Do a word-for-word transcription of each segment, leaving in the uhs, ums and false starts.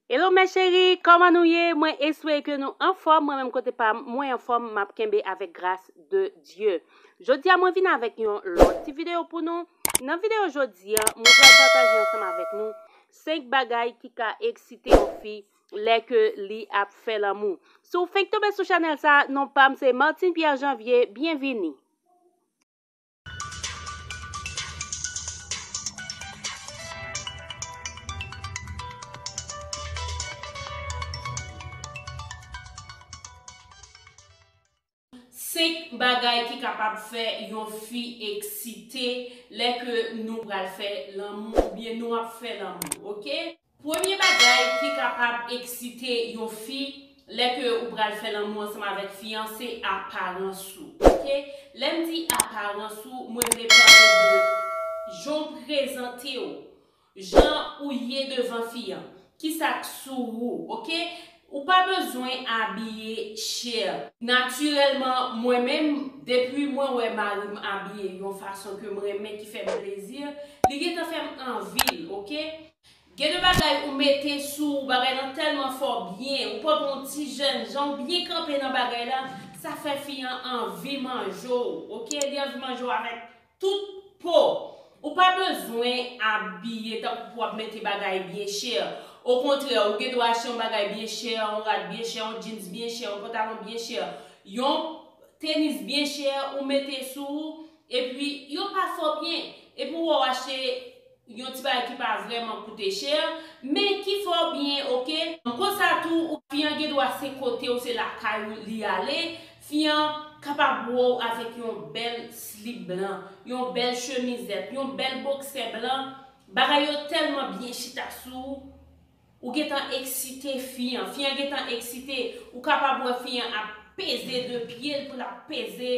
Hello mes chéris, kòman nou ye? Mwen espere ke nou anfòm. Mwen menm kote pa m, mwen anfòm, m ap kenbe avèk gras de Dye. Jodi a mwen vin avèk yon lòt ti videyo pou nou. Nan videyo jodi a, mwen pral pataje ansanm avèk nou senk bagay ki ka eksite yon fi lè ke li ap fè lanmou. Si w fenk tonbe sou chanèl sa, non pa m se Martine Pierre Janvier, byenvini. Senk bagay ki kapab fè yon fi eksite lè ke nou pral fè lanmou oubyen nou ap fè lanmou, oke? Premye bagay ki kapab eksite yon fi lè ke ou pral fè lanmou ansanm avèk fi an, se aparans ou, oke? Lè m di aparans ou, mwen vle pale de jan w prezante w, jan ou ye devan fi an, kisa k sou ou, oke? Ou pa bezwen abiye chè. Natirèlman, mwen menm, depi mwen wè mari m abiye yon fason ke m renmen, ki fè m plezi, li gentan fè m anvi l, oke? Gen de bagay ou mete sou ou, bagay lan tèlman fè w byen, ou pòt yon ti jènjan, ou byen kanpe nan bagay la, sa fè fi an anvi manje w, oke? Li anvi manje w avèk tout po. Ou pa bezwen abiye tankou pou w ap mete bagay byen chè. Okontrè, ou gen dwa achte yon bagay byen chè, yon rad byen chè, yon jeans byen chè, yon pantalon byen chè, yon tenis byen chè, ou mete sou ou, epi yo pa fè w byen. Epi w wè w achte yon ti bagay ki pa vrèman koute chè, men ki fè w byen, oke? Konsa tou, ou, fi an gen dwa se kote w, se lakay ou li ale, fi an kapab wè w avèk yon bèl slip blan, yon bèl chemizèt, yon bèl boksè blan, bagay yo tèlman byen chita sou ou, ou gentan eksite fi an, fi an gentan eksite, ou kapab wè fi an ap peze de pye l pou l ap peze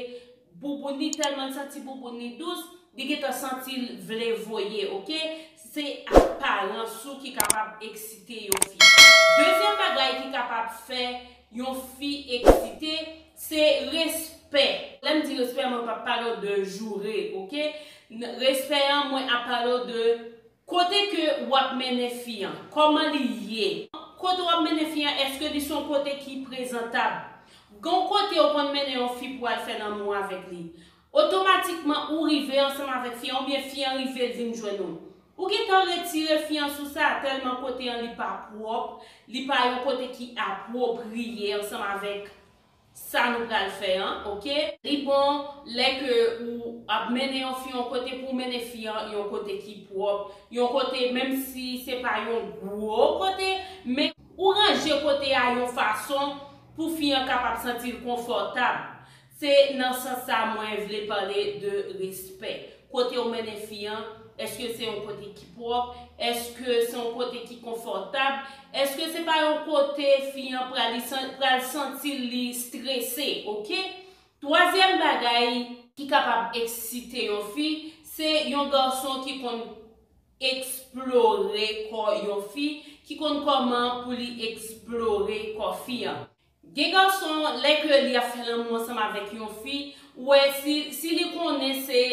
bouboun li, tèlman l santi bouboun li dous, li gentan santi l vle voye, oke? Se aparans ou ki kapab eksite yon fi. Dezyèm bagay ki kapab fè yon fi eksite, se respè. Lè m di respè, mwen p ap pale w de joure, oke? N-, respè an, mwen ap pale w de kote ke w ap mennen fi an, kòman li ye. Kote w ap mennen fi an, èske li se yon kote ki prezantab? Gon kote w konn mennen yon fi pou al fè lanmou avèk li. Otomatikman, ou rive ansanm avèk fi an, oubyen fi an rive, l vin jwenn ou. Ou gentan retire fi an sou sa, tèlman kote an li pa pwòp, li pa yon kote ki apwopriye ansanm avèk sa nou pral fè an, oke? Li bon lè ke ou ap mennen yon fi yon kote pou w mennen fi an yon kote ki pwòp, yon kote, menm si se pa yon gwo kote, men ou ranje kote a yon fason pou fi an kapab santi l konfòtab. Se nan sans sa mwen vle pale de respè. Kote w mennen fi an, èske se yon kote ki pwòp? Èske se yon kote ki konfòtab? Èske se pa yon kote fi an pral, li san-, pral santi li strese, oke? Twazyèm bagay ki kapab eksite yon fi, se yon gason ki konn eksplore kò yon fi, ki konn kòman pou li eksplore kò fi an. Gen gason, lè ke li ap fè lanmou ansanm avèk yon fi, ou wè si, si li konnen se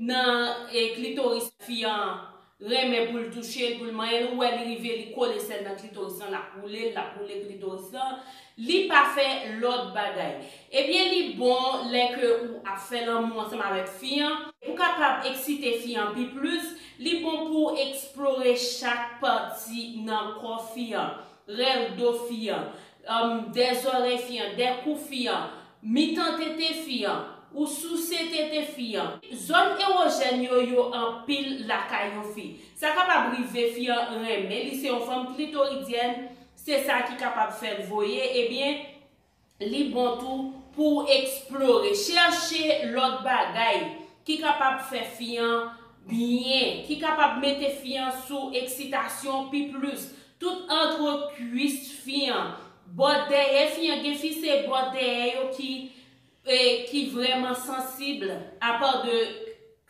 nan, e, klitoris fi an renmen pou l touche l, pou l manyen l, ou wè li rive, li kole sèl nan klitoris lan, l ap woule l, l ap woule klitoris lan, li pa fè lòt bagay. Ebyen, li bon lè ke ou ap fè lanmou ansanm avèk fi an. Pou kapab eksite fi an pi plis, li bon pou w eksplore chak pati nan kò fi an, rèl do fi an, um, dè zòrèy fi an, dè kou fi an, mitan tete fi an, ou souse tete fi an. Zòn ewojèn yo, yo anpil lakay yon fi. Sa kapab rive fi an renmen li, se yon fanm klitoridyèn, se sa ki kapab fè l voye, ebyen, li bon tou pou w eksplore, chèche lòt bagay ki kapab fè fi an byen, ki kapab mete fi an sou eksitasyon pi plis. Tout antre kwis fi an, bò dèyè fi an, gen fi se bò dèyè yo ki, e, ki vrèman sansib, apa de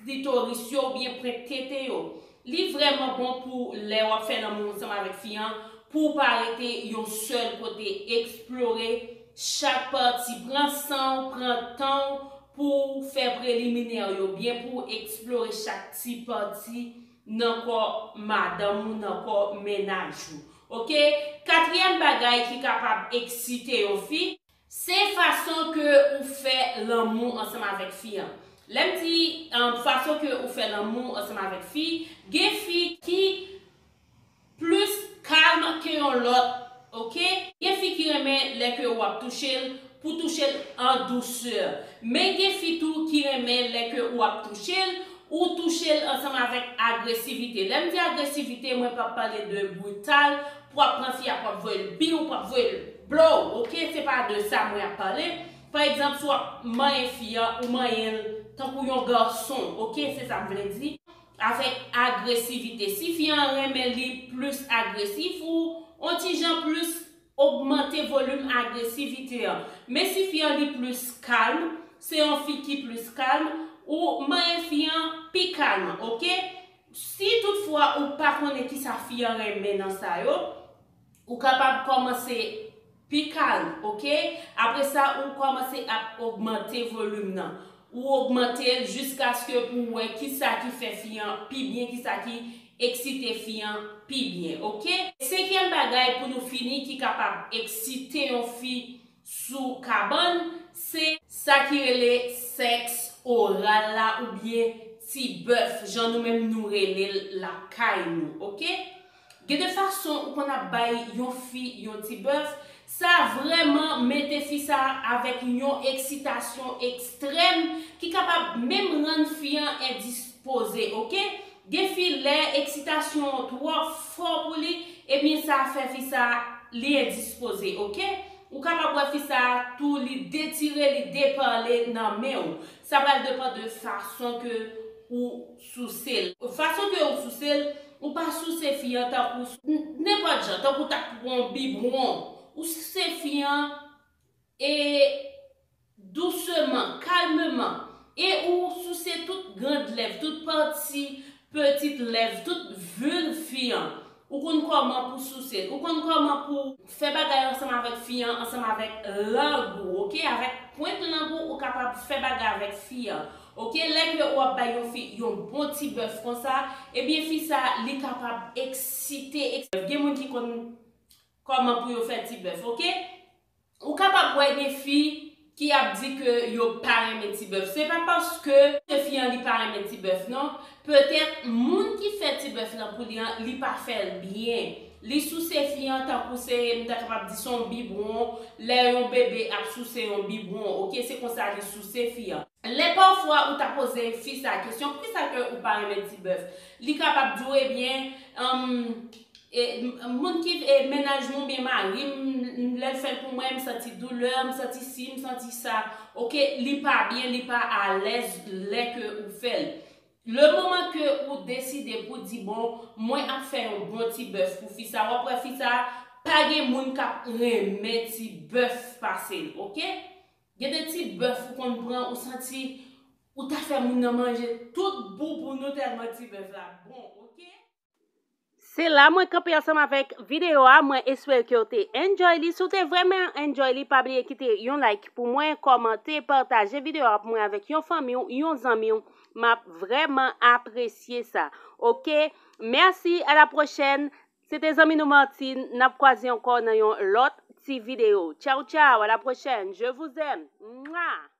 klitoris yo oubyen pwent tete yo. Li vrèman bon pou lè w ap fè lanmou ansanm avèk fi an, pou w pa rete yon sèl kote, eksplore chak pati, pran san w, pran tan w pou w fè preliminè yo byen, pou w eksplore chak ti pati nan kò madanm ou, nan kò mennaj ou. Ok? Katriyèm bagay ki kapab eksite yon fi, se fason ke ou fè lanmou ansanm avèk fi an. Lè m di, um, fason ke ou fè lanmou ansanm avèk fi, gen fi ki plis kalm ke yon lòt, ok? Gen fi ki renmen lè ke w ap touche l, pou touche l an dousè. Men gen fi tou ki renmen lè ke w ap touche l, ou touche l ansanm avèk agresivite. Lè m di agresivite, mwen p ap pale de brital, pou w ap pran fi a, pou w ap voye l biw, pou w ap voye l blow, ok? Se pa de sa mwen ap pale. Pa egzanp, si w ap manyen fi an, ou manyen l tankou yon gason, ok? Se sa m vle di. Avèk agresivite. Si fi an renmen li plis agresif, ou on ti jan plis ogmante volim agresivite an. Men si fi an li plis kalm, se yon fi ki plis kalm, ou manyen fi an pi kalm, ok? Si toutfwa ou pa konnen kisa fi an renmen nan sa yo, ou kapab kòmanse pi kalm, ok? Apre sa, ou kòmanse ap ogmante volim nan. Ou ogmante l jiskaske pou w wè kisa ki fè fi an pi byen, kisa ki eksite fi an pi byen, ok? Senkyèm bagay pou nou fini ki kapab eksite yon fi sou kabann, se sa ki rele sèks oral la oubyen ti bèf, jan nou menm nou rele l lakay nou, ok? Gen de fason ou konn ap bay yon fi yon ti bèf, sa vrèman mete fi sa avèk yon eksitasyon ekstrèm ki kapab menm rann fi an endispoze, ok? Gen fi lè eksitasyon an twò fò pou li, ebyen sa fè fi sa li endispoze, ok? Ou kapab wè fi sa tou li detire, li depale nan men w. Sa pral depann de fason ke ou souse l. Fason ke ou souse l, ou pa souse fi an tankou n-, nenpòt jan, tankou w t ap pran yon bibwon. Ou souse fi an e douseman, kalmeman, e ou souse tout grand lèv, tout pati petit lèv, tout vulve fi an. Ou konn kòman pou souse l. Ou konn kòman pou fè bagay ansanm avèk fi an, ansanm avèk lang ou, ok? Avèk pwent lang ou, ou kapab fè bagay avèk fi an. Ok, lè ke w ap bay yon fi yon bon ti bèf konsa, ebyen fi sa, li kapab eksite, eks-, gen moun ki konn kòman pou yo fè ti bèf, ok? Ou kapab wè gen fi ki ap di ke yo pa renmen ti bèf. Se pa paske fi an li pa renmen ti bèf, non. Petèt moun ki fè ti bèf lan pou li an, li pa fè l byen. Li souse fi an tankou se, m ta kapab di se yon bibwon, lè yon bebe ap souse yon bibwon, ok, se konsa li souse fi an. Lè pafwa ou ta poze fi sa kesyon, poukisa ke ou pa renmen ti bèf? Li kapab di w, ebyen, um, e, m-, moun ki, e, mennaj mwen oubyen mari m, m, lè l fè l pou mwen, m santi doulè, m santi si, m santi sa. Ok, li pa byen, li pa alèz lè ke ou fè l. Le moman ke ou deside pou di, bon, mwen ap fè yon bon ti bèf pou fi sa, w ap wè fi sa, pa gen moun k ap renmen ti bèf pase l, ok? Gen de ti bèf ou konn pran, ou santi, ou ta fè moun nan manje tout bouboun ou tèlman ti bèf la bon, ok? Se la mwen kanpe ansanm avèk videyo a. Mwen espere ke w te enjoy li. Si w te vrèman enjoy li, pa bliye kite yon like pou mwen, kòmante, pataje videyo a pou mwen avèk yon fanmi w, yon zanmi w. M ap vrèman apresye sa. Ok? Mèsi, à la prochaine. Se te zanmi nou Martine. N ap kwaze ankò nan yon lòt ti videyo. Tchaw, tchaw, à la prochaine. Je vous aime. Mwa!